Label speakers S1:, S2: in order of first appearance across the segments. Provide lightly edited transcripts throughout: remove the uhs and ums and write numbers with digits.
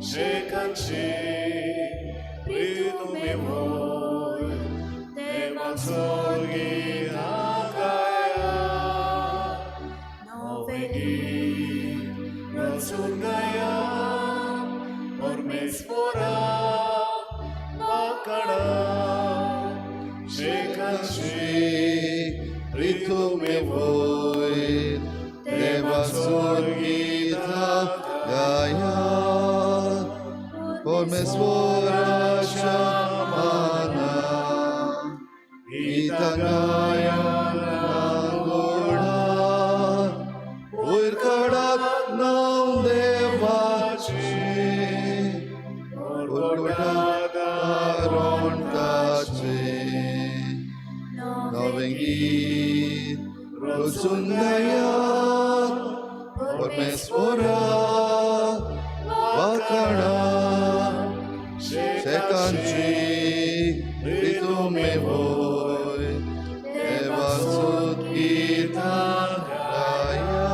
S1: शेकांची प्रीतुमे वोय देवाचो गीता गाया नवे गीत रचून गाया परमेश्वरा वाकडा शेकांची प्रीतुमे वोय देवाचो गीता गाया
S2: परमेश्वराच्या माना गीता गाया नांगोडा वयर काडात नांव देवाचें परगटात रोंटाचें नवें गीत रचून गायात परमेश्वरा वाखाणा शेकांची प्रीतुमे वोय देवाचो गीता गाया.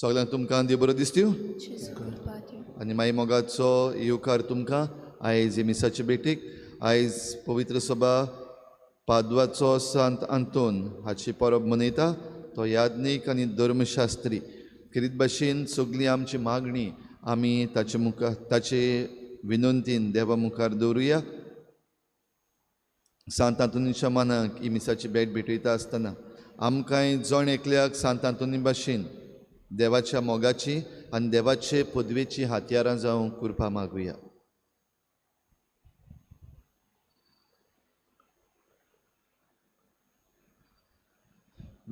S2: सगळ्यांक तुमकां देव बरो दिसत्यो आनी माई मोगाचो येवकार तुमकां आयज हे मिसाचे भेटीक. आयज पवित्र सभा पादवाचो सांत आंतोन हाची परब मनयता. तो याज्ञीक आनी धर्मशास्त्री. खेरीत भाशेन सगळी आमची मागणी आमी ताचे मुखार ताचे विनंतीन देवा मुखार दवरुया. सांत आंतोनीच्या मानाक ही मिसाची भेट भेटयता आसतना आमकांय जण एकल्याक सांत आंतोनी भाशेन देवाच्या मोगाची आनी देवाचे पदवेची हातयारां जावंक कृपा मागुया.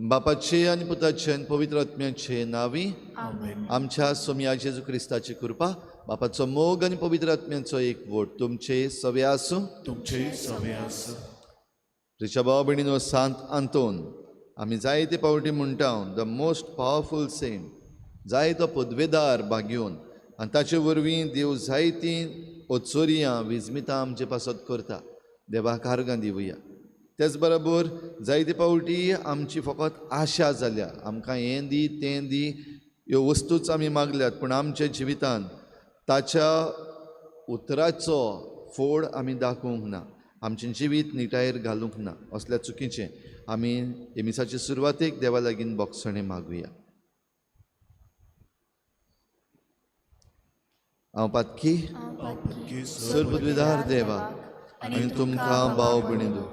S2: बापाचे आनी पुताचे आनी पवित्र आत्म्याचे नांवी आमच्या सोमया जेजू क्रिस्ताची कृपा, बापाचो मोग आनी पवित्र आत्म्याचो एक वोट तुमचे सवे आसूं.
S1: तुमचे सवे आसूं.
S2: प्रिच्या भाव भयणीनो, सांत आंतोन आमी जायते फावटी म्हणटा the most powerful Saint, जायतो पदवेदार भाग्योन आनी ताचे वरवीं देव जायतीं ओचोरयां विजमितां आमचे पासत करता. देवाक आर्गां दिवया. तेच बरोबर जायते फावटी आमची फकत आशा जाल्या, आमकां हें दी तें दी ह्यो वस्तूच आमी मागल्यात, पूण आमच्या जिवितान ताच्या उतराचो फोड आमी दाखोवंक ना, आमचें जिवीत निटायेर घालूंक ना. असल्या चुकीचें आमी हे मिसाचे सुरवातेक देवा लागीं बोगसणें मागुया. हांव पातकी सर्वविदार देवा आनी तुमकां भाव भयणींनो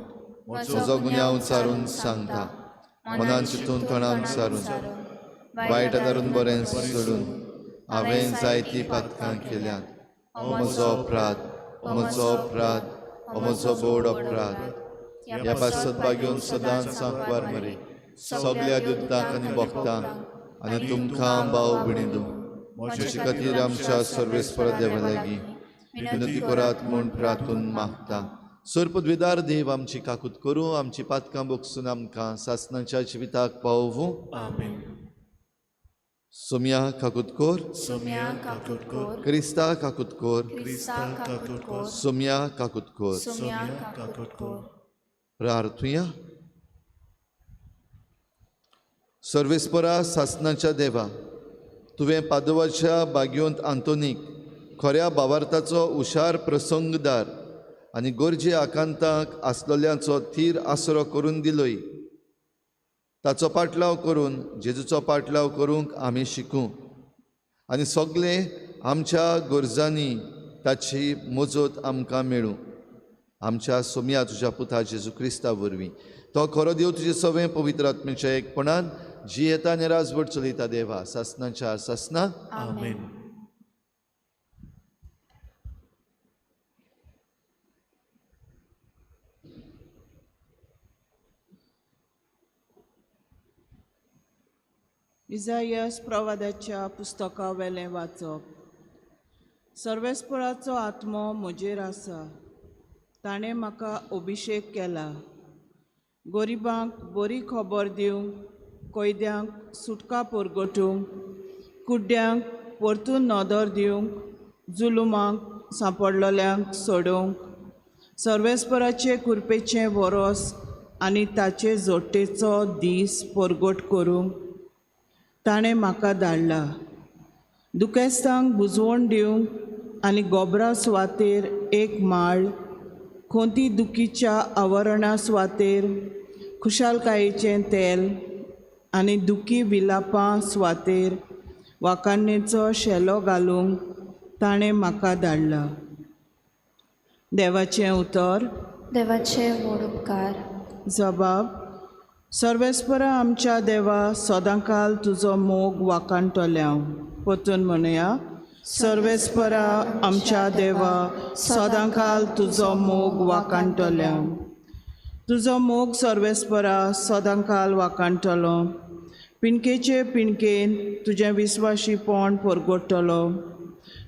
S2: म्हजो गुन्यांव सारून सांगता, मनान चिंतून तणान सारून वायट आदारून बरें सोडून हांवें जायतीं पातकां केल्यात. म्हजो अपराध, म्हजो अपराध, म्हजो बोड अपराध. ह्या पासत बागेवन सदांच सांकवार मरे सगल्या दुतांक आनी भक्तांक आनी तुमकां भाव भयणींनो म्हजे खातीर आमच्या सर्वेस्पर देवा लागीं विनंती करात म्हूण प्रार्थून मागता. सर्पद्विदार देव आमची काकूत करूं, आमची पातकां बोगसून आमकां सासणाच्या जिविताक पावोवूं.
S1: आमेन.
S2: सोमया काकूत कोर,
S1: सोमया काकूत कोर,
S2: क्रिस्ता काकूत कोर,
S1: क्रिस्ता काकूत कोर,
S2: सोमया काकूत कोर.
S1: सोमया काकूत कोर.
S2: प्रार्थुया. सर्वेस्परा सासणाच्या देवा, तुवें पादोवाच्या बागयोंत आंतोनीक खऱ्या भावार्थाचो हुशार प्रसंगदार आनी गरजे आकांताक आसलेल्यांचो थीर आसरो करून दिलोय. ताचो पाटलाव करून जेजूचो पाटलाव करूंक आमी शिकूं आनी सगळे आमच्या गरजांनी ताची मजत आमकां मेळूं. आमच्या सोमया तुज्या पुता जेजू क्रिस्ता वरवीं तो खरो देव तुजे सवें पवित्र आत्म्याच्या एकपणान जियेता आनी राजवट चलयता देवा सासणाच्या सासना.
S1: आमेन.
S3: इजायस प्रवादाच्या पुस्तका वेलें वाचप. सर्वेस्पराचो आत्मो म्हजेर आसा, ताणें म्हाका अभिशेक केला गरिबांक बरी खबर दिवंक, कैद्यांक सुटका परगटूंक, कुड्ड्यांक परतून नदर दिवंक, जुलुमांक सांपडलेल्यांक सोडोवंक, सर्वेस्पराचे कृपेचें वरोस आनी ताचे जोडटेचो दीस परगट करूंक. ताणें म्हाका धाडला दुखेस्तांक बुजवण दिवंक आनी गोबरा सुवातेर एक माळ, खोंती दुखीच्या आवरणा सुवातेर खुशालकायेचें तेल आनी दुखी विलापां सुवातेर वाखाणेचो शेलो घालूंक ताणें म्हाका धाडला. देवाचें उतर.
S1: देवाचे व्हड उपकार.
S3: जबाब. सर्वेस्परा आमच्या देवा, सदांकाल तुजो मोग वाखाणटलें हांव. परतून म्हणया. सर्वेस्परा आमच्या देवा, सदांकाल तुजो मोग वाखाणटलें हांव. तुजो मोग सर्वेस्परा सदांकाल वाखाणटलो. पिणकेचे पिणकेन तुजें विस्वाशीपण परगटतलो.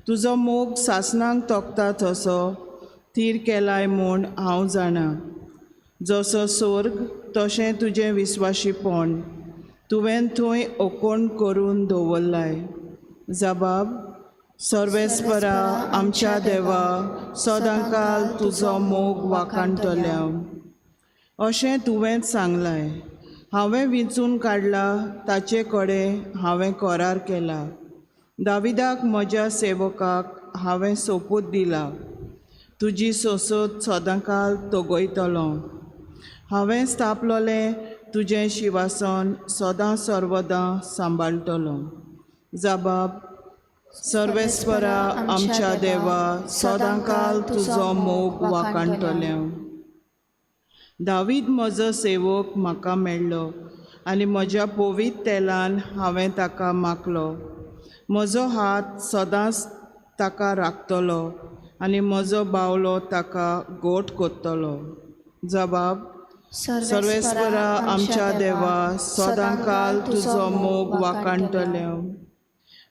S3: तुजो मोग सासणांक तोखता तसो थीर केलाय म्हूण हांव जाणा. जसो स्वर्ग तशें तुजें विस्वाशीपण तुवें थंय ओकोण करून दवरलाय. जबाब. सर्वेस्परा आमच्या देवा, सदांकाल तुजो मोग वाखाणटलें हांव. अशें तुवेंच सांगलाय. हांवें विंचून काडला ताचे कडेन हांवें करार केला. दाविदाक म्हज्या सेवकाक हांवें सोपूत दिला, तुजी सोसत सदांकाल तगयतलो. हांवें स्थापलोलें तुजें शिवासन सदां सर्वदां सांबाळटलो. जबाब. सर्वेस्परा आमच्या देवा, सदांकाल तुजो मोग वाखाणटलें हांव. दावीद म्हजो सेवक म्हाका मेळ्ळो आनी म्हज्या पवित्र तेलान हांवें ताका माखलो. म्हजो हात सदांच ताका राखतलो आनी म्हजो बावलो ताका गोट कोत्तलो. जबाब. सर्वेस्परा आमच्या देवा, सदांकाल तुजो मोग वाखाणटलें हांव.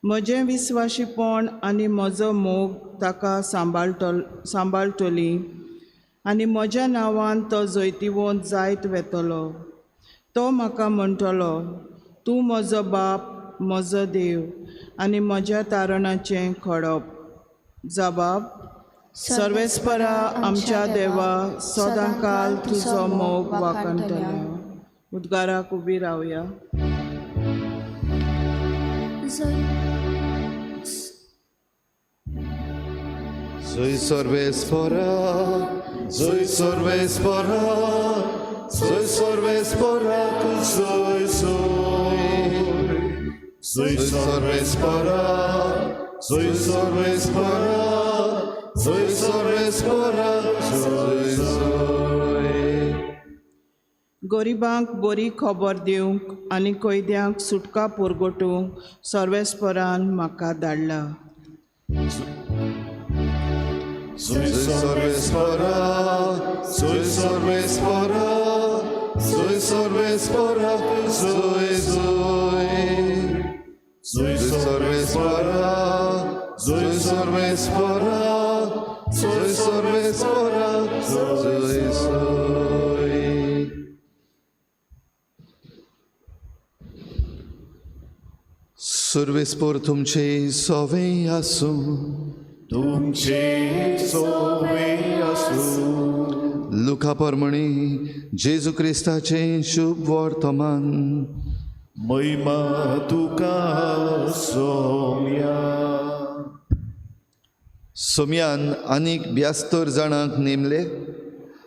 S3: म्हजें विस्वाशीपण आनी म्हजो मोग ताका सांबाळटली आनी म्हज्या नांवान तो जैतिवंत जायत वेतलो. तो म्हाका म्हणटलो, तूं म्हजो बाप, म्हजो देव आनी म्हज्या तारणाचें खडप. जबाब. सर्वेस्परा आमच्या देवा, सदांकाल तुजो मोग वाखाणटलें हांव. उद्गाराक उबी रावया.
S2: जय सर्वेस्परा, जय सर्वेस्परा, जय सर्वेस्परा, जय जय. जय सर्वेस्परा, जय सर्वेस्परा, जय सर्वेस्परा, जय जय.
S3: गरिबांक बरी खबर दिवंक आनी कैद्यांक सुटका पुरगोटूंक सर्वेस्परान म्हाका धाडला.
S2: जय सर्वेस्परा, जय सर्वेस्परा, जय सर्वेस्परा, जय जय. जय सर्वेस्परा, जय सर्वेस्परा, जय सर्वेस्परा, जय जय. सर्वेस्पर तुमचे सोवे आसूं.
S1: तुमचे सोवे आसूं.
S2: लुका परमणी जेजू क्रिस्ताचें शुभ वर्तमान.
S1: महिमा तुका सोम्या.
S2: सोम्यान आनीक 72 जाणांक नेमले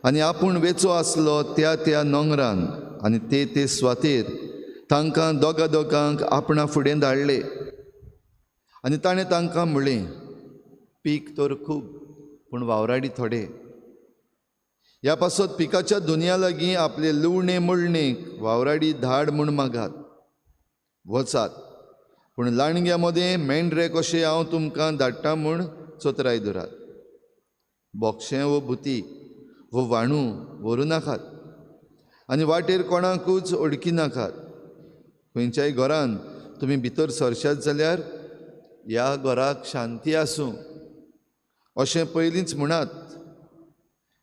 S2: आनी आपूण वेचो आसलो त्या त्या नोंगरान आनी ते ते सुवातेर तांकां दोगा दोगांक आपणा फुडें धाडले. आनी ताणें तांकां म्हणलें, पीक तर खूब पूण वावराडी थोडे. ह्या पासत पिकाच्या दुनिया लागीं आपले लुवणे मळणेक वावराडी धाड म्हूण मागात. वचात, पूण लांडग्या मदें मेंढरे कशें हांव तुमकां धाडटा म्हूण चतराय धरात. बोक्षें वो भुती वो वाणू व्हरूं नाकात आनी वाटेर कोणाकूच अडकी नाकात. खंयच्याय घरान तुमी भितर सरशात जाल्यार ह्या घराक शांती आसूं अशें पयलींच म्हणात.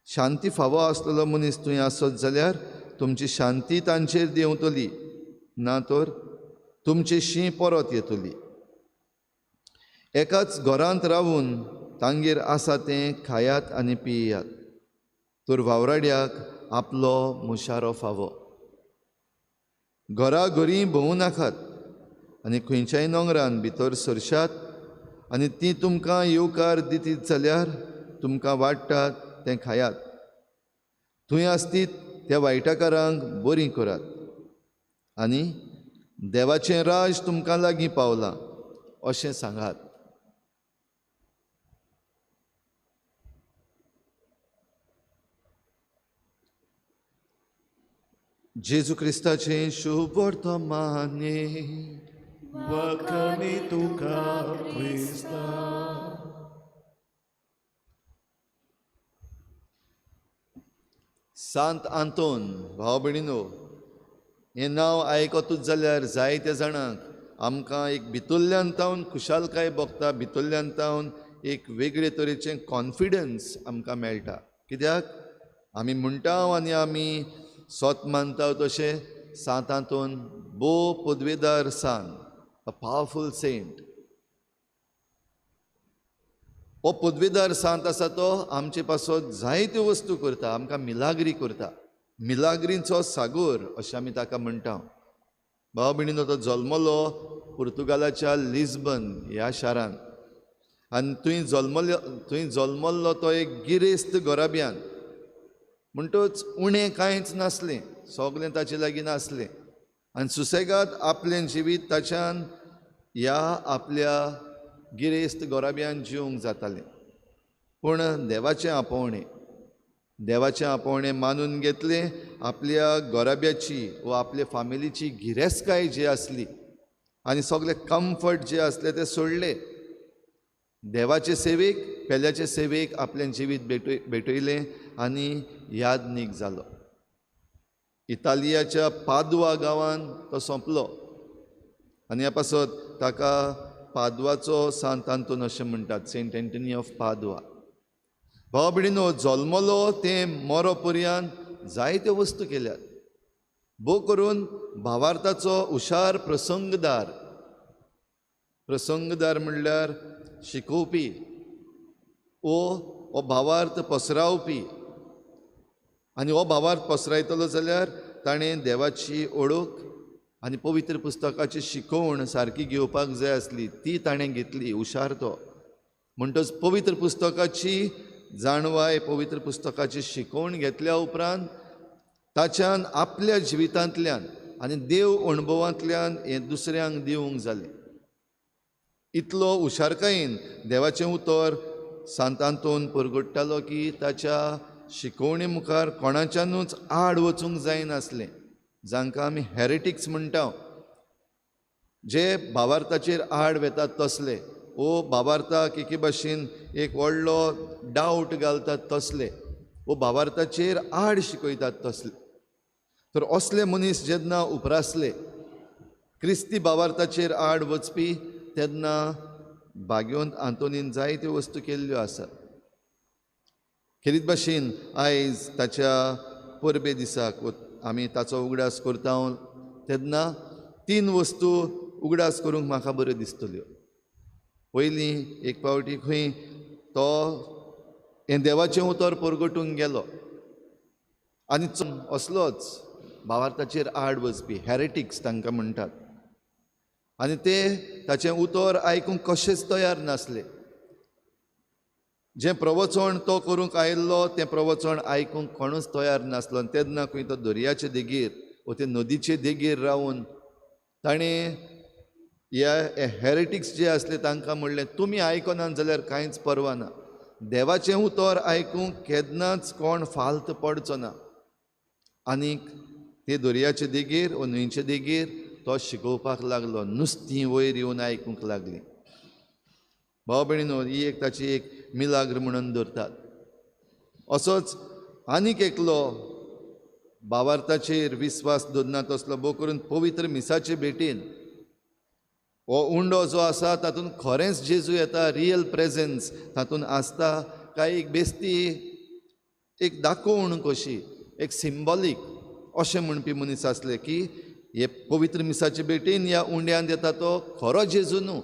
S2: शांती फावो आसलेलो मनीस थंय आसत जाल्यार तुमची शांती तांचेर देंवतली, ना तर तुमची शीं परत येतली. एकाच घरांत रावून तांगेर आसा तें खायात आनी पियात, तर वावराड्याक आपलो मुशारो फावो. घरा घरी भोंवूं नाकात आनी खंयच्याय नोंगरान भितर सरशात आनी ती तुमकां येवकार दितीत जाल्यार तुमकां वाडटात तें खायात. थंय आसतीत त्या वायटाकारांक बरीं करात आनी देवाचें राज तुमकां लागीं पावलां अशें सांगात. जेजू क्रिस्ताचें शुभ वर्तमाने.
S1: वखणी तुका क्रिस्ता.
S2: सांत आंतोन भाव भयणीनो, हें नांव आयकतूच जाल्यार जायत्या जाणांक आमकां एक भितरल्यान तावन खुशालकाय भोगता, भितरल्यान तावन एक वेगळे तरेचें कॉन्फिडन्स आमकां मेळटा. कित्याक आमी म्हणटा आनी आमी सोत मानता तशें सांत आंतोन भोव पदवेदार सांत, अ पावरफूल सेंट. हो पदवेदार सांत आसा तो आमचे पासत जायत्यो वस्तू करता, आमकां मिलाग्री करता, मिलाग्रींचो सागोर अशें आमी ताका म्हणटा. भाव भयणीनो, तो जल्मलो पुर्तुगालाच्या लिस्बन ह्या शारान आनी थंय जल्मल्लो तो एक गिरेस्त घराब्यान. म्हणटच उणें कांयच नासलें, सगळें ताचे लागीं नासलें आनी सुसेगाद आपलें जिवीत ताच्यान ह्या आपल्या गिरेस्त घराब्यान जिवंक जातालें. पूण देवाचें आपोवणें, देवाचें आपोवणें मानून घेतलें, आपल्या घराब्याची वा आपल्या फामिलीची गिरेस्तकाय जी आसली आनी सगळे कम्फर्ट जे आसले ते सोडले, देवाचे सेवेक, पेल्याचे सेवेक आपलें जिवीत भेटयलें आनी यादनीक जालो. इतालियाच्या पादवा गांवान तो सोंपलो आनी ह्या पासत ताका पादवाचो सांत आंतोन अशें म्हणटात, सेंट एंटनी ऑफ पादवा. भाव भयणीनो, जल्मलो तें मरो पर्यंत जायत्यो वस्तू केल्यात, भोव करून भावार्थाचो हुशार प्रसंगदार. प्रसंगदार म्हणल्यार शिकोवपी ओ हो भावार्थ पसरावपी. आनी हो भावार्थ पसरायतलो जाल्यार ताणें देवाची ओळख आनी पवित्र पुस्तकाची शिकवण सारकी घेवपाक जाय आसली, ती ताणें घेतली, हुशार तो. म्हणटच पवित्र पुस्तकाची जाणवाय, पवित्र पुस्तकाची शिकवण घेतल्या उपरांत ताच्यान आपल्या जिवितांतल्यान आनी देव अणभवांतल्यान हें दुसऱ्यांक दिवंक जालें. इतलो हुशारकायेन देवाचें उतर सांत आंतोन परगट्टालो की ताच्या शिकवणे मुखार कोणाच्यानूच आड वचूंक जायनासलें. जांकां आमी हेरेटिक्स म्हणटा, जे भावार्थाचेर आड वेतात तसले, ओ भावार्थाक एके भाशेन एक व्हडलो डावट घालतात तसले, ओ भावार्थाचेर आड शिकयतात तसले. तर असले मनीस जेन्ना उप्रासले क्रिस्ती भावार्थाचेर आड वचपी, तेन्ना भाग्यवंत आंतोनीन जायत्यो वस्तू केल्ल्यो आसात. खेरीत भाशेन आयज ताच्या परबे दिसाक आमी ताचो उगडास करता तेन्ना तीन वस्तू उगडास करूंक म्हाका बऱ्यो दिसतल्यो. पयलीं एक पावटी खंय तो हें देवाचें उतर परगटूंक गेलो आनी असलोच भावार्थाचेर आड वचपी हेरेटिक्स तांकां म्हणटात, आनी ते ताचें उतर आयकूंक कशेंच तयार नासले. जें प्रवचन तो करूंक आयिल्लो तें प्रवचन आयकूंक कोणूच तयार नासलो. आनी तेन्ना खंय तो दर्याचे देगेर वो ते नदीचे देगेर रावन ताणें ह्या हेरेटिक्स जे आसले तांकां म्हणलें, तुमी आयकनात जाल्यार कांयच पर्वा ना, देवाचें उतर आयकूंक केन्नाच कोण फाल्त पडचो ना. आनीक ते दर्याचे देगेर वो न्हंयचे देगेर तो शिकोवपाक लागलो, नुस्तीं वयर येवन आयकूंक लागलीं. भाव भयणीनो, ही एक ताची एक मिलाग्र म्हणून धरतात. असोच आनीक एकलो भावार्थाचेर विस्वास दवरना तसलो भोव करून पवित्र मिसाचे भेटीन हो उंडो जो आसा तातूंत खरेंच जेजू येता, रियल प्रेजन्स तातूंत आसता, काय एक बेस्ती एक दाखोवण कशी, एक सिंबॉलीक अशें म्हणपी मनीस आसले की हे पवित्र मिसाचे भेटीन ह्या उंड्यांत येता तो खरो जेजू न्हू,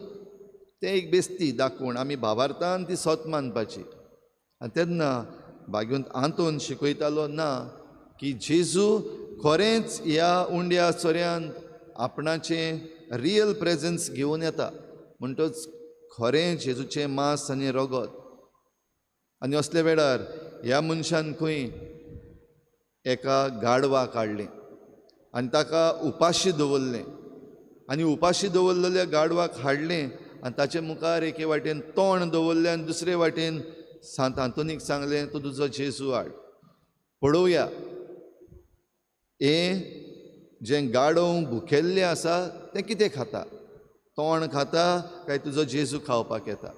S2: तें एक बेस्ती दाखोवण, आमी भावार्थान ती सत मानपाची. आनी तेन्ना भाग्यवंत आंतोन शिकयतालो ना की जेजू खरेंच ह्या उंड्या चोऱ्यान आपणाचें रियल प्रेजन्स घेवन येता, म्हणटच खरें जेजूचें मांस आनी रगत. आनी असल्या वेळार ह्या मनशान खंय एका गाडवाक हाडलें आनी ताका उपाशी दवरलें आनी उपाशी दवरलेल्या गाडवाक हाडलें आनी ताचे मुखार एके वाटेन तोंड दवरलें आनी दुसरे वाटेन सांत आंतोनीक सांगलें, तूं तुजो जेजू हाड, पळोवया हें जें गाडव भुकेल्लें आसा तें कितें खाता, तोंड खाता काय तुजो जेजू खावपाक येता.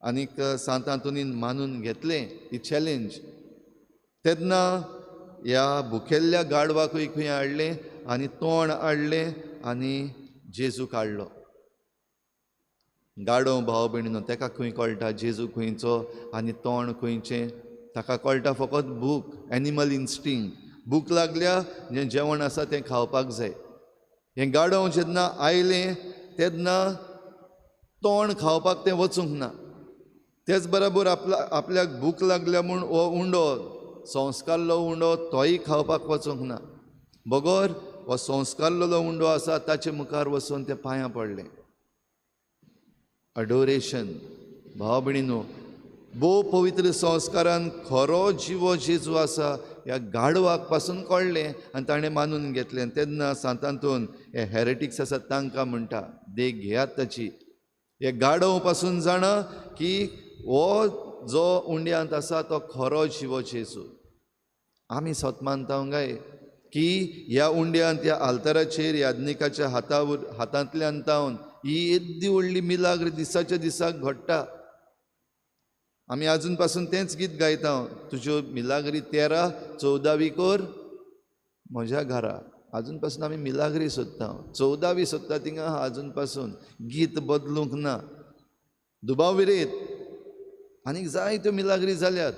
S2: आनीक सांत आंतोनीन मानून घेतलें ही चॅलेंज. तेन्ना ह्या भुकेल्ल्या गाडवाकूय खंय हाडलें आनी तोंड हाडलें आनी जेजू काडलो. गाडव भाव भयणीनो तेका खंय कळटा जेजू खंयचो आनी तोंड खंयचें, ताका कळटा फकत भूक, एनिमल इन्स्टिंक्ट. भूक लागल्या जें जेवण आसा तें खावपाक जाय. हें गाडव जेन्ना आयलें तेन्ना तोंड खावपाक तें वचूंक ना, तेच बराबर आपल्याक भूक लागल्या म्हूण हो उंडो संस्कारलो उंडो तोय खावपाक वचूंक ना, बगर हो संस्कारलेलो उंडो आसा ताचे मुखार वचून ते पांयां पडलें. अडोरेशन. भाव भयणीनो, भोव पवित्र संस्कारान खरो जिवो जेजू आसा ह्या गाडवाक पासून कळ्ळें आनी ताणें मानून घेतलें. तेन्ना सांत आंतोन हे हेरेटिक्स आसात तांकां म्हणटा, देख घेयात ताची, हे गाडव पासून जाणा की हो जो उंड्यांत आसा तो खरो जिवो जेजू. आमी सत मानता काय की ह्या उंड्यांत, ह्या आल्ताराचेर याज्ञिकाच्या हातांतल्यान तावन ही येद्दी व्हडली मिलाग्र दिसाच्या दिसाक घडटा. आमी आजून पासून तेंच गीत गायता, तुज्यो मिलाग्री 13 14वी कर म्हज्या घरा. आजून पासून आमी मिलाग्री सोदता, 14वी सोदता थिंगा आजून पासून गीत बदलूंक ना. दुबाव विरेत आनीक जायत्यो मिलाग्री जाल्यात,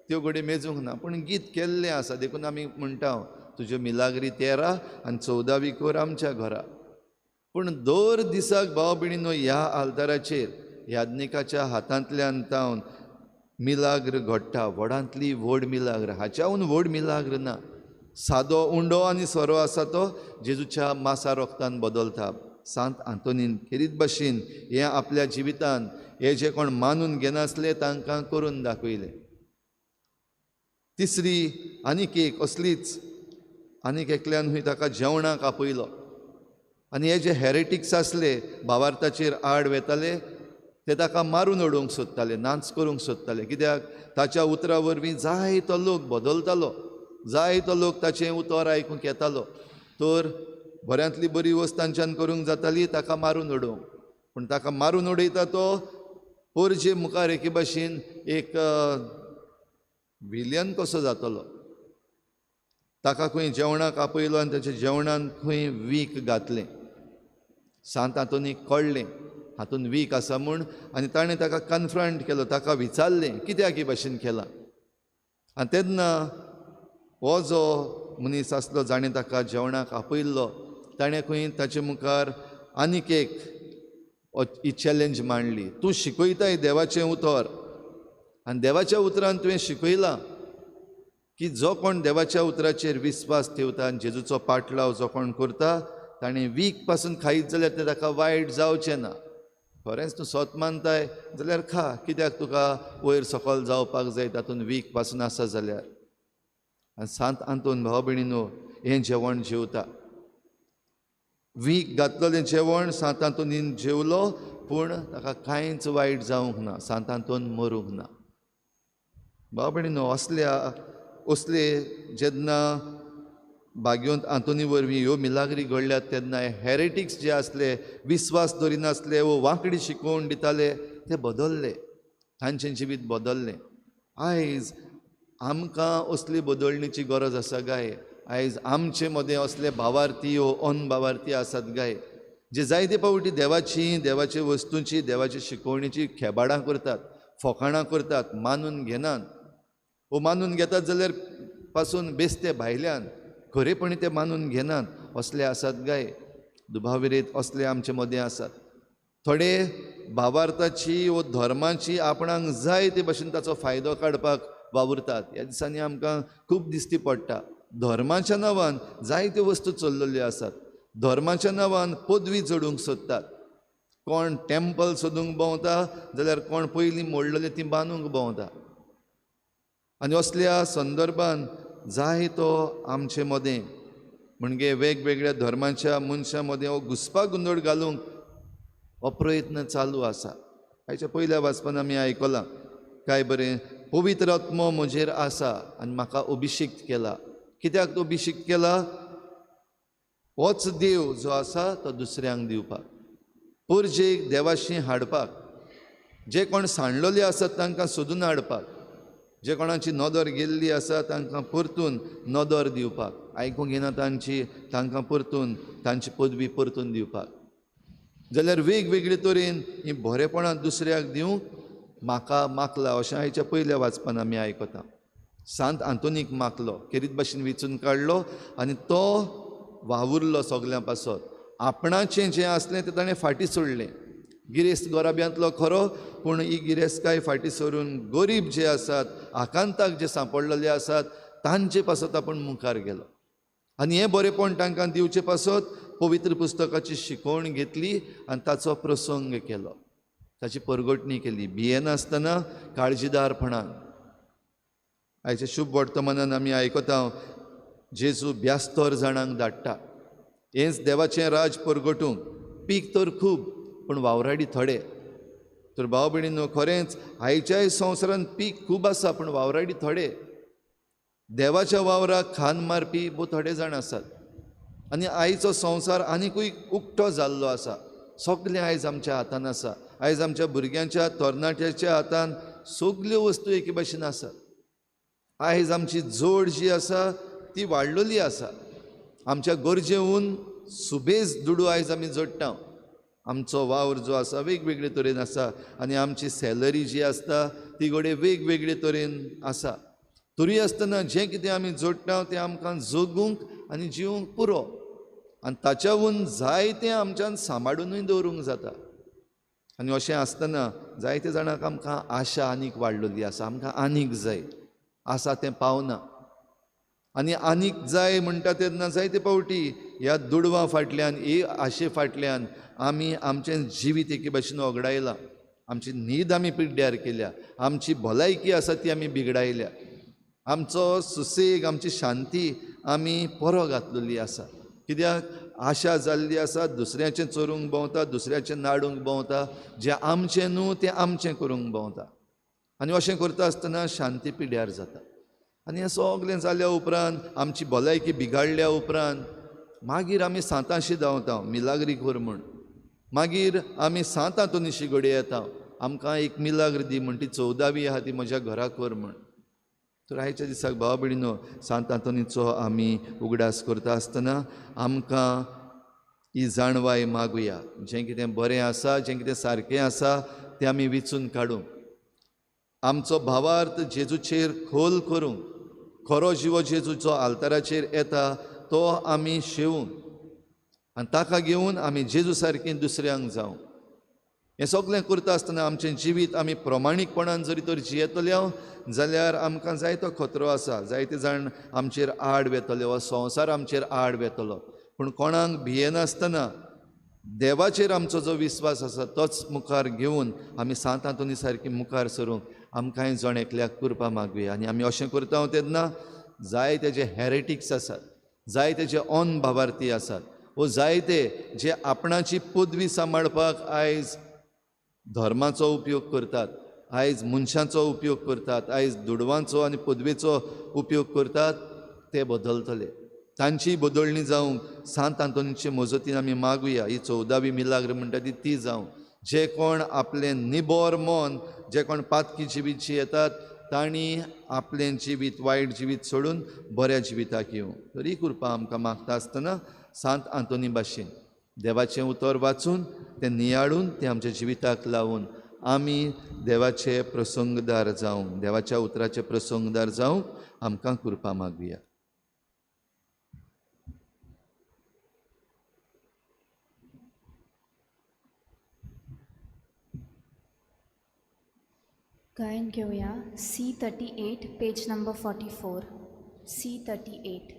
S2: त्यो घडये मेजूंक ना, पूण गीत केल्लें आसा देखून आमी म्हणटा तुज्यो मिलाग्री 13 आनी 14वी कर आमच्या घरा. पूण दर दिसाक भाव भयणीनो ह्या आल्ताराचेर याज्ञिकाच्या हातांतल्यान तावन मिलाग्र घडटा, व्हडांतली व्हड मिलाग्र, हाच्याहून व्हड मिलाग्र ना. सादो उंडो आनी सोरो आसा तो जेजूच्या मासा रोगतान बदलता. सांत आंतोनीन खेरीत भाशेन हें आपल्या जिवितान हे जे कोण मानून घेनासले तांकां करून दाखयलें. तिसरी आनीक एक असलीच, आनीक एकल्यान हुंय ताका जेवणाक आपयलो आनी हे जे हेरेटिक्स आसले भावार्थाचेर आड वेताले ते ताका मारून उडोवंक सोदताले, नाच करूंक सोदताले. कित्याक ताच्या उतरा वरवीं जायतो लोक बदलतालो, जायतो लोक ताचें उतर आयकूंक येतालो, तर बऱ्यांतली बरी वस्त तांच्यान करूंक जाताली ताका मारून उडोवंक. पूण ताका मारून उडयता तो पोरजे मुखार एके भाशेन एक विलियन कसो जातलो. ताका खंय जेवणाक आपयलो आनी ताच्या जेवणान खंय वीख घातलें. सांत आंतोनीक कळ्ळें हातून वीख आसा म्हूण आनी ताणें ताका कन्फ्रंट केलो, ताका विचारलें कित्याक ही भाशेन केलां. आनी तेन्ना हो जो मनीस आसलो जाणें ताका जेवणाक आपयल्लो ताणें खंय ताचे मुखार आनीक एक ही चॅलेंज मांडली, तूं शिकयताय देवाचें उतर आनी देवाच्या उतरान तुवें शिकयलां की जो कोण देवाच्या उतराचेर विस्वास ठेवता आनी जेजूचो पाटलाव जो कोण करता ताणें वीख पासून खायत जाल्यार तें ताका वायट जावचें ना. खरेंच तूं सत मानताय जाल्यार खा, कित्याक तुका वयर सकल जावपाक जाय तातूंत वीख पासून आसा जाल्यार. आनी सांत आंतोन भाव भयणीनो हें जेवण जेवता, वीख घातलेलें जेवण सांत आंतोनीन जेवलो पूण ताका कांयच वायट जावंक ना, सांत आंतोन मरूंक ना. भाव भयणीनो असल्या असले जेन्ना भाग्यवंत आंतोनी वरवीं ह्यो मिलाग्री घडल्यात तेन्ना हेरेटिक्स जे आसले, विस्वास दवरिनासले वो वांकडी शिकोवन दिताले ते बदलले, तांचें जिवीत बदललें. आयज आमकां असली बदलणीची गरज आसा गाय. आयज आमचे मदें असले भावार्थी वो अनभावार्थी आसात गाय, जे जायते फावटी देवाची, देवाचे वस्तूंची, देवाचे शिकवणीची खेबाडां करतात, फकाणां करतात, मानून घेनात वो मानून घेतात जाल्यार पासून बेस्ते भायल्यान खरेपणी ते मानून घेनात असले आसात गाय. दुबाविरेत असले आमचे मदें आसात. थोडे भावार्थाची वो धर्माची आपणाक जाय ते भाशेन ताचो फायदो काडपाक वावुरतात. ह्या दिसांनी आमकां खूब दिश्टी पडटा. धर्माच्या नांवान जायत्यो वस्तू चल्लेल्यो आसात. धर्माच्या नांवान पदवी जोडूंक सोदतात. कोण टेम्पल सोदूंक भोंवता जाल्यार कोण पयलीं मोडलेली ती बांदूंक भोंवता. आनी असल्या संदर्भान जाय तो आमचे मदें म्हणजे वेगवेगळ्या धर्माच्या मनशां मदें हो घुसपा गोंदळ घालूंक हो प्रयत्न चालू आसा. आयच्या पयल्या वाचपान आमी आयकलां काय बरें, पवित्र आत्मो म्हजेर आसा आनी म्हाका अभिषेक केला. कित्याक अभिषेक केला? होच देव जो आसा तो दुसऱ्यांक दिवपाक, परजेक देवाशी हाडपाक, जे कोण सांडलेले आसात तांकां सोदून हाडपाक, जे कोणाची नदर गेल्ली आसा तांकां परतून नदर दिवपाक, आयकूंक येना तांची तांकां परतून तांची पदवी परतून दिवपाक. जाल्यार वेगवेगळे तरेन ही बरेपणां दुसऱ्याक दिवंक म्हाका मागला अशें आयच्या पयल्या वाचपान आमी आयकता. सांत आंतोनीक मागलो, खेरीत भाशेन वेंचून काडलो आनी तो वावुरलो सगल्यां पासत. आपणाचें जें आसलें तें ताणें फाटीं सोडलें. गिरेस्त गोराब्यांतलो खरो, पूण ही गिरेस्तकाय फाटीं सरून गरीब जे आसात, आकांताक जे सांपडलेले आसात तांचे पासत आपूण मुखार गेलो. आनी हें बरेपण तांकां दिवचे पासत पवित्र पुस्तकाची शिकवण घेतली आनी ताचो प्रसंग केलो, ताची परगटणी केली भियेनासतना काळजीदारपणान. आयच्या शुभ वर्तमानान आमी आयकता जेजू ब्यास्तर जाणांक धाडटा हेंच देवाचें राज परगटूंक. पीक तर खूब पूण वावराडी थोडे. तर भाव भयणींनो, खरेंच आयच्याय संवसारांत पीक खूब आसा पूण वावराडी थोडे. देवाच्या वावराक खान मारपी भोव थोडे जाण आसात. आनी आयचो संवसार आनिकूय उक्तो जाल्लो आसा. सगळें आयज आमच्या हातान आसा. आयज आमच्या भुरग्यांच्या तरणाट्याच्या हातान सगल्यो वस्तू एके भाशेन आसात. आयज आमची जोड जी आसा ती वाडलेली आसा. आमच्या गरजेहून सुबेज दुडू आयज आमी जोडटा. आमचो वावर जो आसा वेगवेगळे तरेन आसा आनी आमची सॅलरी जी आसता ती घडये वेगवेगळे तरेन आसा. तरी आसतना जें कितें आमी जोडटा तें आमकां जगूंक आनी जिवूंक पुरो, आनी ताच्याहून जायतें आमच्यान सांबाळुनूय दवरूंक जाता. आनी अशें आसतना जायते जाणांक आमकां आशा आनीक वाडलेली आसा. आमकां आनीक जाय, आसा तें पावना. आनी आनीक जाय म्हणटा तेन्ना जायते फावटी ह्या दुडवां फाटल्यान, हे आशे फाटल्यान आमी आमचें जिवीत एके भाशेन वगडायलां. आमची न्हीद आमी पिड्ड्यार केल्या, आमची भलायकी आसा ती आमी बिगडायल्या, आमचो सुसेग, आमची शांती आमी परो घातलेली आसा. कित्याक आशा जाल्ली आसा, दुसऱ्याचें चोरूंक भोंवता, दुसऱ्याचें नाडूंक भोंवता, जें आमचें न्हू तें आमचें करूंक भोंवता. आनी अशें करता आसतना शांती पिड्यार जाता. आनी हें सगळें जाल्या उपरांत, आमची भलायकी बिगाडल्या उपरांत मागीर आमी सांतांशी धांवता मिलाग्री कर म्हूण. मागीर आमी सांत आंतोनीशी घडये येता, आमकां एक मिलाग्र दी म्हण, ती 14वी आहा ती म्हज्या घरा कर म्हण. तर आयच्या दिसाक भाव भयणीनो, सांत आंतोनीचो आमी उगडास करता आसतना आमकां ही जाणवाय मागुया, जें कितें बरें आसा, जें कितें सारकें आसा तें आमी वेंचून काडूंक, आमचो भावार्थ जेजूचेर खोल करूंक, खरो जिवो जेजू जो आल्ताराचेर येता तो आमी शेवूंक आनी ताका घेवन आमी जेजू सारकें दुसऱ्यांक जावं. हें सगळें करता आसतना आमचें जिवीत आमी प्रमाणीकपणान जरी तर जियेतले जाल्यार आमकां जायतो खतरो आसा. जायते जाण आमचेर आड वेतले वा संवसार आमचेर आड वेतलो, पूण कोणाक भियेनासतना देवाचेर आमचो जो विस्वास आसा तोच मुखार घेवन आमी सांत आंतोनी सारकी मुखार सरूंक आमकांय जण एकल्याक कृपा मागुया. आनी आमी अशें करता तेन्ना जायते जे हेरेटिक्स आसात, जायते जे ऑन भावार्थी आसात, वो जायते जे आपणाची पदवी सांबाळपाक आयज धर्माचो उपयोग करतात, आयज मनशांचो उपयोग करतात, आयज दुडवांचो आनी पदवेचो उपयोग करतात, ते बदलतले. तांची बदलणी जावंक सांत आंतोनीचे मजतीन आमी मागुया. ही 14वी मिलाग्र म्हणटा ती ती जावं. जे कोण आपलें निबोर मन, जे कोण पातकी जिवीत जियेतात तांणी आपलें जिवीत, वायट जिवीत सोडून बऱ्या जिविताक येवं. तरी कृपा आमकां मागता आसतना सांत आंतोनी भाशेन देवाचें उतर वाचून तें नियाळून तें आमच्या जिविताक लावून आमी देवाचे प्रसंगदार जावंक, देवाच्या उतराचे प्रसंगदार जावंक आमकां कृपा मागुया.
S1: गायन घेऊया C 38 page number 44 C 38.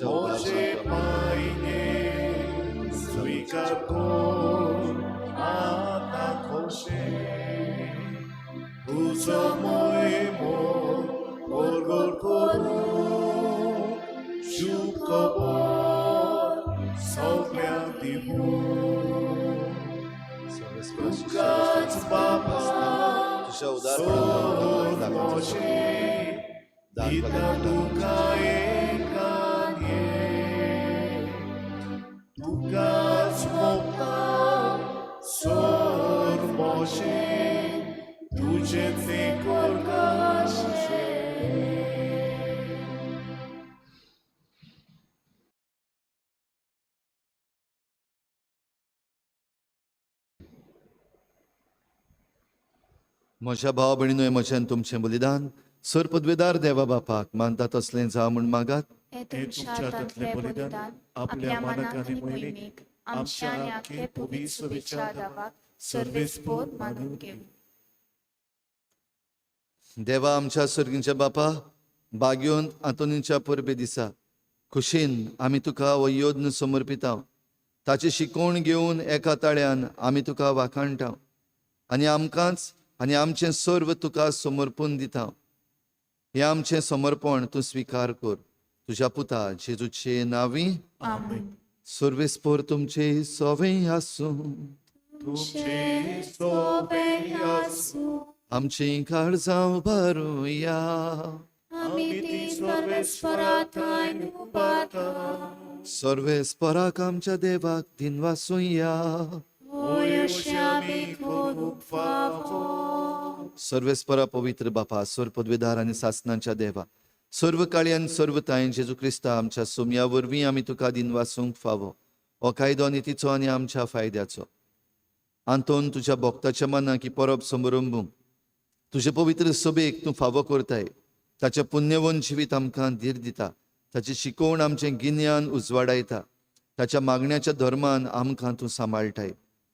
S1: म्हजे पायने स्वीकार कर आतां खोशे तुजो मोहिमो परगट करूं शुभ खबर सगळ्यांक दिवूं तुकाच बाबा
S2: तुझ्या उदारपणान
S1: मोशे दिता तुका एकान एक तुकाच मोगता सोर मोशे तुजें तें करकाशे.
S2: म्हज्या भाव भयणीनो म्हजें आनी तुमचें बलिदान सर पदवेदार देवा बापाक मानता तसलें जावं म्हूण मागात.
S4: हे तुमच्या हातांतलें बलिदान आपल्या मनाक आनी मोहिमेक आमच्या आनी आख्खे पवित्र सभेच्या दावाक सर्वेस्पोर मानून घेवं.
S2: देवा आमच्या सर्गींच्या बापा, बागयोन आंतोनीच्या परबे दिसा खुशीन आमी तुका हो योद्न समर्पिता. ताची शिकवण घेवन एका ताळ्यान आमी तुका वाखाणटा आनी आमकांच आनी आमचें सर्व तुका समर्पून दिता. हें आमचें समर्पण तूं स्विकार कर तुज्या पुता जेजूचे नांवी.
S4: आमेन.
S2: सर्वेस्पोर तुमचे सोवे आसूं.
S1: तुमचे सोबे आसूं.
S2: आमचीं काळजां उबारुया.
S4: आमी ती सर्वेस्परा थंय उबारता.
S2: सर्वेस्पराक आमच्या देवाक दिनवासुया.
S4: होय, अशें आमी करूंक फावो.
S2: सर्वेस्परा पवित्र बापा, सर्व पदवेदार आनी सासनांच्या देवा, सर्व काळी आनी सर्व तायन जेजू क्रिस्ता आमच्या सोमया वरवीं आमी तुका दिनवासूंक फावो. हो कायदो नितीचो आनी आमच्या फायद्याचो. आंतोन तुज्या भक्ताच्या मनाक ही परब समरंबूंक तुजे पवित्र सभेक तूं फावो करताय. ताचें पुण्यवन जिवीत आमकां धीर दिता. ताची शिकवण आमचें गिन्यान उजवाडायता. ताच्या मागण्याच्या धर्मान आमकां तूं सांबाळटाय.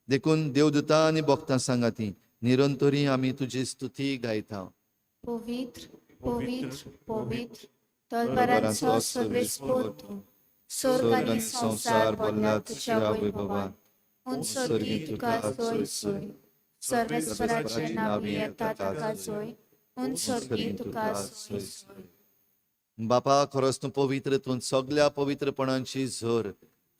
S2: देखून देवदूता आनी भक्तां सांगाती निरंतरी आमी तुजी स्तुती गायता.
S4: पवित्र, पवित्र, पवित्र, तलवारांचो सर्वेस्पोर तूं. स्वर्ग आनी संवसार भरला तुज्या वैभवान. उंच सर्गी तुका सोय सोय. सर्वेस्पराचे नांवी येता ताका जोय. उंच सर्गी तुका सोय सोय.
S2: बापा, खरोच तूं पवित्र, तूं सगल्या पवित्रपणाची झर.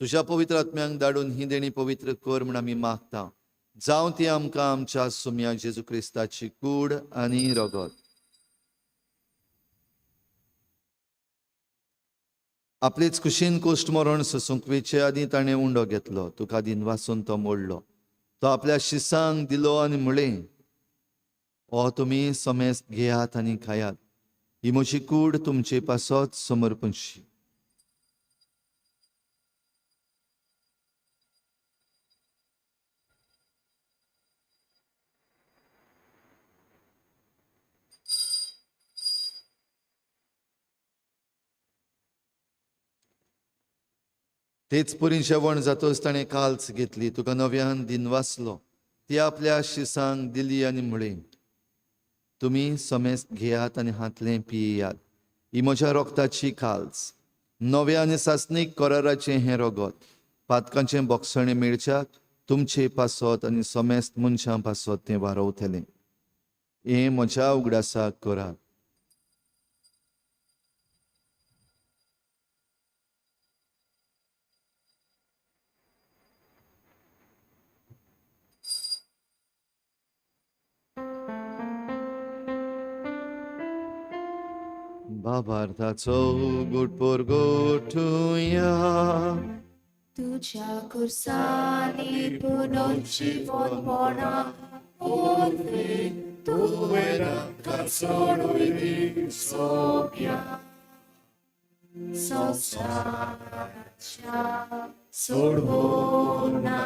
S2: तुज्या पवित्र आत्म्यांक धाडून ही देणी पवित्र कर म्हूण आमी मागता. जावं ती आमकां आमच्या सुम्या जेजू क्रिस्ताची कूड आनी रगत. आपलेच कुशीन कोश्ट मरण सोसूंक वेचे आदीं ताणें उंडो घेतलो. तुका दिनवासून तो मोडलो. तो आपल्या शिसांक दिलो आनी म्हळें, हो तुमी समेस्त घेयात आनी खायात. ही म्हजी कूड तुमचे पासत समर्पणशी. तेच परी जेवण जातच ताणें काल्च घेतली. तुका नव्यान दिनवासलो. ती आपल्या शिसांक दिली आनी म्हळें, तुमी समेस्त घेयात आनी हातलें पियात. ही म्हज्या रोगताची काल्च, नव्या आनी सासणीक कराराचें हें रगत. पातकांचें बोगसणें मेळच्याक तुमचे पासत आनी समेस्त मनशां पासत तें वारवतलें. हें म्हज्या उगडासाक करात. बाबार्थाचो गुटपोर गोठुया.
S4: तुज्या खुर्सांनी पुनर्जीवनपणा वरवीं
S1: तुवें आमकां सोडयली सोब्या
S4: संवसाराच्या सोडवणारा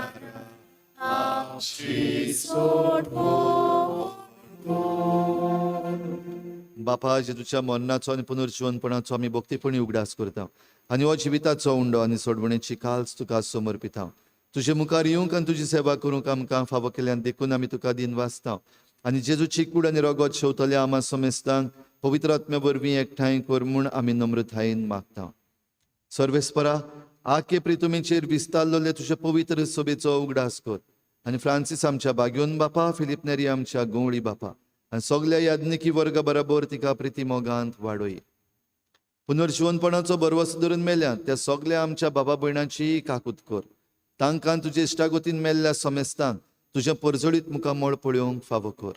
S4: आमची सोडवण.
S2: बापा, जेजूच्या मरणाचो आनी पुनर्जिवनपणाचो आमी भक्तीपणी उगडास करता आनी हो जिविताचो उंडो आनी सोडवणेची काल्च तुका समर्पिता. तुजे मुखार येवंक आनी तुजी सेवा करूंक आमकां फावो केल्यान देखून आमी तुका दिनवासता. आनी जेजूची कूड आनी रगत शेवतल्या आमा समेस्तांक पवित्र आत्म्या वरवीं एकठांय कर म्हूण आमी नम्रतायेन मागता. सर्वेस्परा आखे प्रितुमीचेर विस्तारलेले तुजे पवित्र सभेचो उगडास कर आनी फ्रांसीस आमच्या बाग्योन बापा, फिलीप नेरी आमच्या गवळी बापा आनी सगल्या याज्ञिकी वर्गा बराबर तिका प्रिती मोगांत वाडोय. पुनर्जिवनपणाचो भरवंसो धरून मेल्या त्या सगल्या आमच्या बाबा भयणाची काकूत कर. तांकां तुजे इश्टागतीन मेल्ल्या समेस्तांक तुजें परजळीत मुखामळ पळोवंक फावो कर.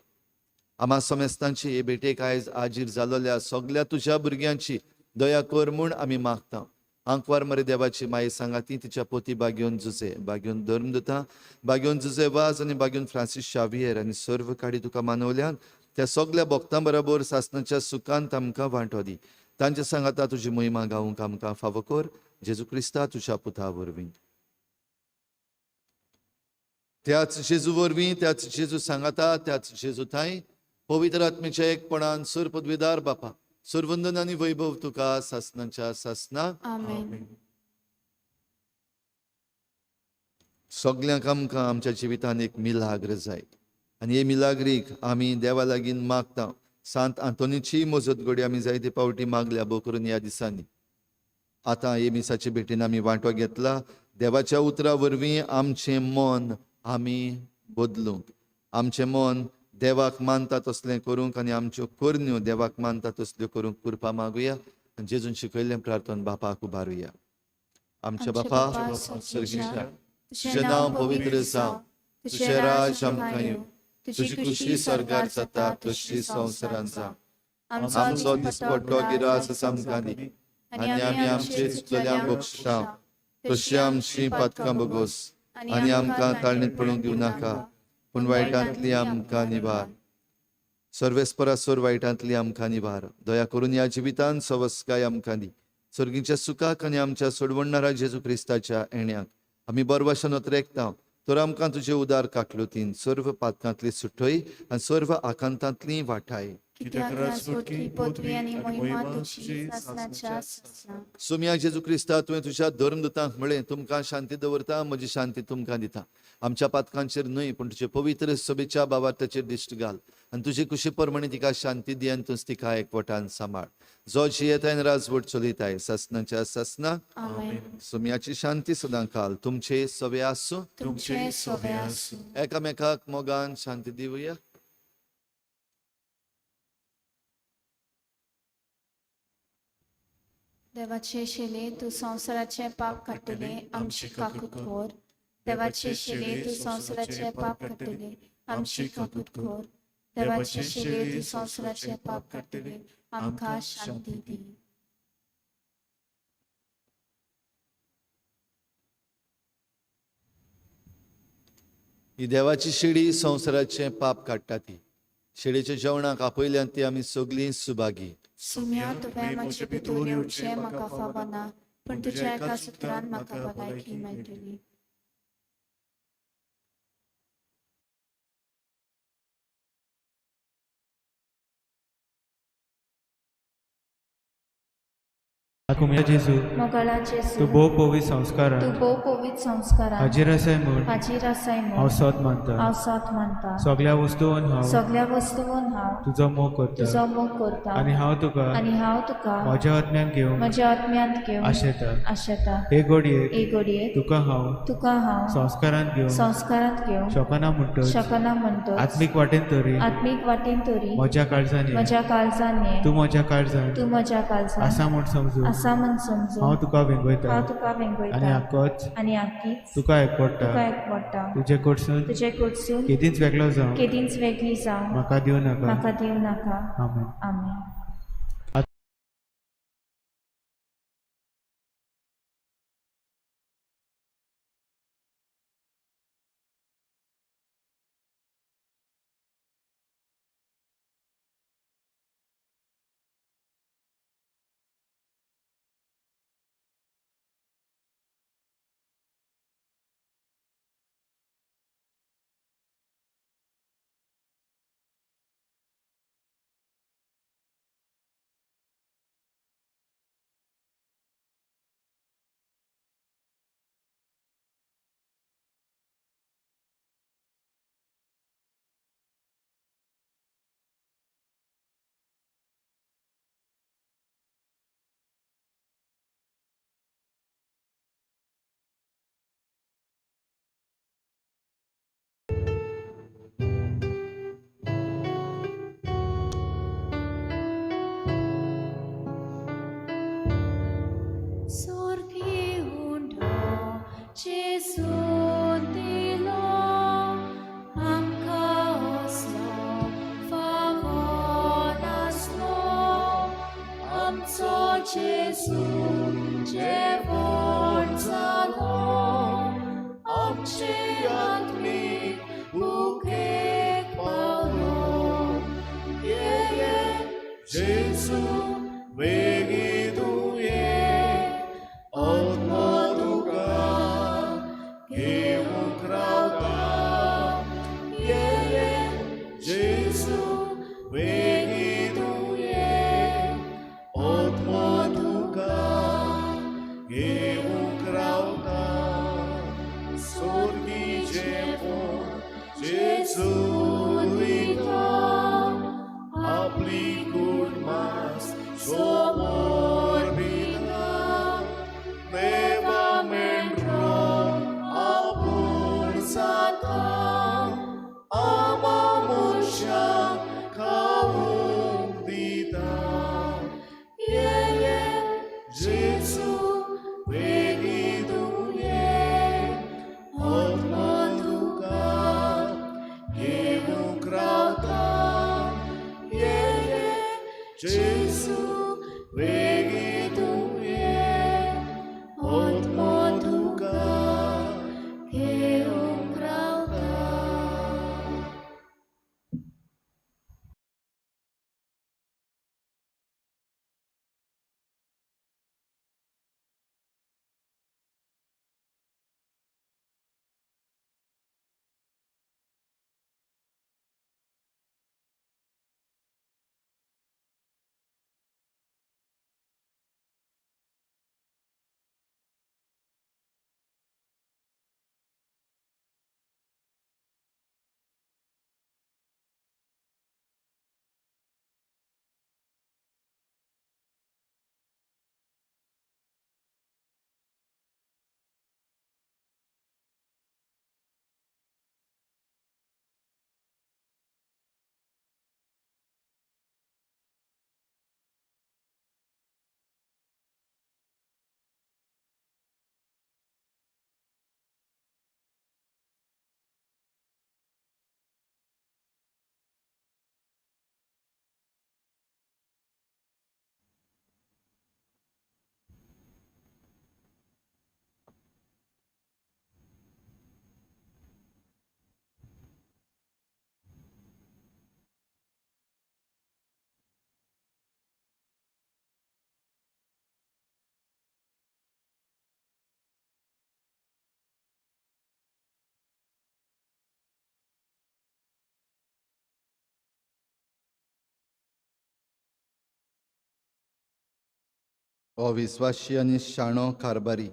S2: आमा समेस्तांची हे भेटेक आयज आजीर जालोल्या सगल्या तुज्या भुरग्यांची दया कर म्हूण आमी मागता. आंकवार मरे देवाची माई सांगाती तिच्या पोती बागेवन जुजे, बागेवन धर्मदुता, बागेवन जुजे वाज आनी बागेवन फ्रांसीस शावियर आनी सर्व काडी तुका मानवल्यान त्या सगल्या भक्तां बरोबर सासनाच्या सुखांत आमकां वांटो दी. तांच्या सांगाता तुजी महिमा गावंक आमकां फावो कर, जेजू क्रिस्ता तुज्या पुता वरवीं. त्याच जेजू वरवीं, त्याच जेजू सांगाता, त्याच जेजू थांय पवित्र आत्मेच्या एकपणान सुर पदवीदार बापा, सुरवंदन आनी वैभव तुका सासनाच्या सासना.
S4: आमेन.
S2: सगल्यांक आमकां आमच्या जिवितांत एक मिलाग्र जाय आनी हे मिलाग्रीक आमी देवा लागीं मागता. सांत आंतोनीची मजत घडी आमी जायते पावटी मागल्या भोव करून ह्या दिसांनी. आतां हे मिसाचे भेटीन आमी वांटो घेतला. देवाच्या उतरा वरवीं आमचें मन आमी बदलूंक, आमचें मन देवाक मानता तसलें करूंक आनी आमच्यो करण्यो देवाक मानता तसल्यो करूंक कृपा मागुया आनी जेजून शिकयल्लें प्रार्थन बापाक उबारुया. आमच्या बापा सर्गीच्या, तुजें नांव पवित्र जावं, तुजें राज आमकां येवं, तुजी खुशी स्वर्गार जाता तशी संवसारांत जावं. आमचो दिसपट्टो गिरास आमकां दी आनी आमी आमचे चुकलेल्यांक बक्षिता तशी आमची पातकां बगोस आनी आमकां ताळणीत पडूंक दिवं नाका, पूण वायटांतली आमकां निवार. सर्वेस्परासोर वायटांतली आमकां निवार. दया करून ह्या जिवितान सवस्काय आमकां दी. सर्गीच्या सुखाक आनी आमच्या सोडवणणारा जेजू क्रिस्ताच्या येण्याक आमी बरवाशान रेखता तर आमकां तुजे उदार काकलुतीन सर्व पातकांतली सुटय आनी सर्व आकांतांतली वाठाय.
S4: कित्याक राजवटकी, पदवी आनी महिमा तुजी सासणाच्या सासणाक.
S2: सोम्या जेजू क्रिस्ता, तुवें तुज्या धर्मदूतांक म्हळें, तुमकां शांती दवरता, म्हजी शांती तुमकां दिता. आमच्या पातकांचेर न्हय पूण तुजे पवित्र सभेच्या बाबार्थाचेर दिश्ट घाल आनी तुजे कुशी प्रमाणे तिका शांती दी आनी तूंच तिका एकवटान सांबाळ, जो जियेताय आनी राजवट चलयताय सासणाच्या सासणाक.
S4: आमेन.
S2: सोम्याची शांती सदां काल तुमचे सवे आसूं,
S4: तुमचे सोबे आसूं.
S2: एकामेकाक मोगान शांती दिवया.
S4: देवाचे शिले तूं संवसाराचें पाप काडटले, आमची काकूत कर. देवाचे शिले तूं संवसाराचें पाप काडटले, आमची काकूत कर. देवाचे शिले तूं संवसाराचें पाप काडटले, आमकां शांती दी.
S2: ही देवाची शिडी संवसाराचें पाप काडटा. ती शिडीच्या जेवणाक आपयल्यान ती आमी सगळीं सुभागी.
S4: सुम्या, तुवें म्हजे भितर येवचें म्हाका फावना, पूण तुज्या एका सुत्रान म्हाका भलायकी मेळटली.
S5: कुमया जेजू,
S4: मोगाळा जेजू,
S5: तूं भोव पवित्र संस्कारान
S4: तूं भोव पवित्र संस्कारान
S5: हाजीर आसाय म्हूण
S4: हाजीर आसाय
S5: हांव
S4: म्हूण
S5: सोद मानता.
S4: हांव सोद मानता.
S5: सगल्या वस्तून हांव
S4: सगल्या वस्तून हांव
S5: तुजो मोग करता
S4: तुजो मोग करता
S5: आनी हांव तुका
S4: आनी हांव तुका
S5: म्हज्या आत्म्यान घेवंक
S4: म्हज्या आत्म्यांत घेवन
S5: आशेता.
S4: आशेता.
S5: हे घडयेक
S4: हे घडयेक
S5: तुका हांव
S4: तुका हांव
S5: संस्कारान घेवंक
S4: संस्कारांत घेवंक
S5: शकना म्हणटच
S4: शकना म्हणटच
S5: आत्मीक वाटेन तरी
S4: आत्मीक वाटेन तरी
S5: म्हज्या काळजान ये.
S4: म्हज्या काळजान ये.
S5: तूं म्हज्या काळजान
S4: तूं म्हज्या काळजान
S5: आसा म्हूण समजून
S4: आसा म्हूण समजून
S5: हांव तुका वेंगयता
S4: हांव तुका
S5: आनी
S4: वेंगयता
S5: आकोच
S4: आनी आकीच
S5: तुका एकवटा.
S4: तुका एकवटा.
S5: तुजे कडसून
S4: तुजे कडसून
S5: केदींच वेगळो जावं
S4: केदींच वेगळी जावं
S5: म्हाका दिवं नाका.
S4: म्हाका दिवं नाका.
S5: आमेन.
S4: आमेन.
S1: घेवंक रावता सोर्गी जेवण जेजू दिता आपली कुटमास समोर दिता देवा मेंढरो आपूण जाता आमा मनशाक खावंक दिता ये ये जेजू बेगीन ये आत्मा तुका घेवंक रावता ये ये जेजू बेगीन ये आत्मा तुका
S4: घेवंक रावता.
S2: अविस्वाशी आनी शाणो कारबारी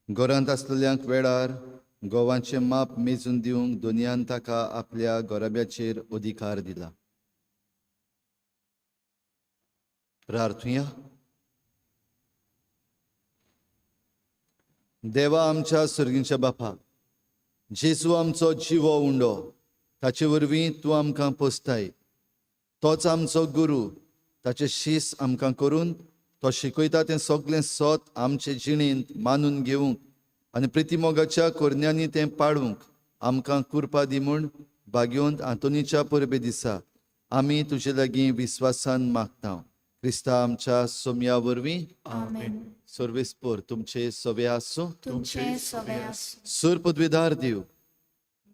S2: घरांत आसलेल्यांक वेळार गोवाचें माप मेजून दिवंक दोनयान ताका आपल्या गोराब्याचेर अधिकार दिला. प्रार्थुया. देवा आमच्या सर्गीच्या बापा, जेजू आमचो जिवो उंडो, ताचे वरवीं तूं आमकां पोसताय. तोच आमचो गुरू, ताचे शीस आमकां करून तो शिकयता तें सगळें सत आमचे जिणेंत मानून घेवंक आनी प्रितीमोगाच्या कोरण्यांनी तें पाडूंक आमकां कुरपा दी म्हूण भाग्योंत आंतोनीच्या परबे दिसा आमी तुजे लागीं विस्वासान मागता. क्रिस्ता आमच्या सोमया वरवीं.
S4: आमेन.
S2: सर्वेस्पोर तुमचे सवे आसूं.
S4: तुमचे सवे आसूं.
S2: सूर पदवीधार दिव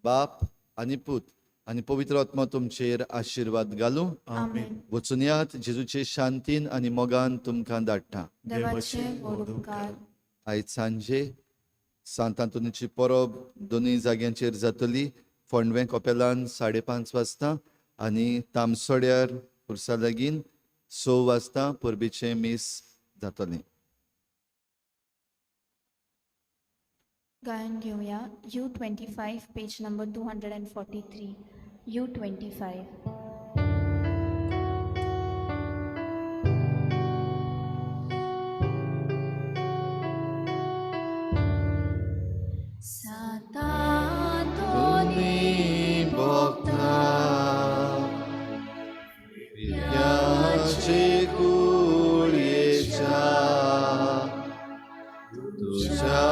S2: बाप आनी पूत आनी पवित्र आत्मा तुमचेर आशिर्वाद घालूं.
S4: आमेन.
S2: वचून यात जेजूचे शांतीन आनी मोगान तुमकां धाडटा.
S4: देवाचे व्हड उपकार.
S2: आयज सांजे सांत आंतोनीची परब दोनूय जाग्यांचेर जातली. फोंडवें कपेलान 5:30 वाजता आनी तामसोड्यार पुरसा लागीं 6 वाजता परबेचें मीस जातलें.
S4: गायन घेवया U25 page number 243. U25.
S2: तुझ्या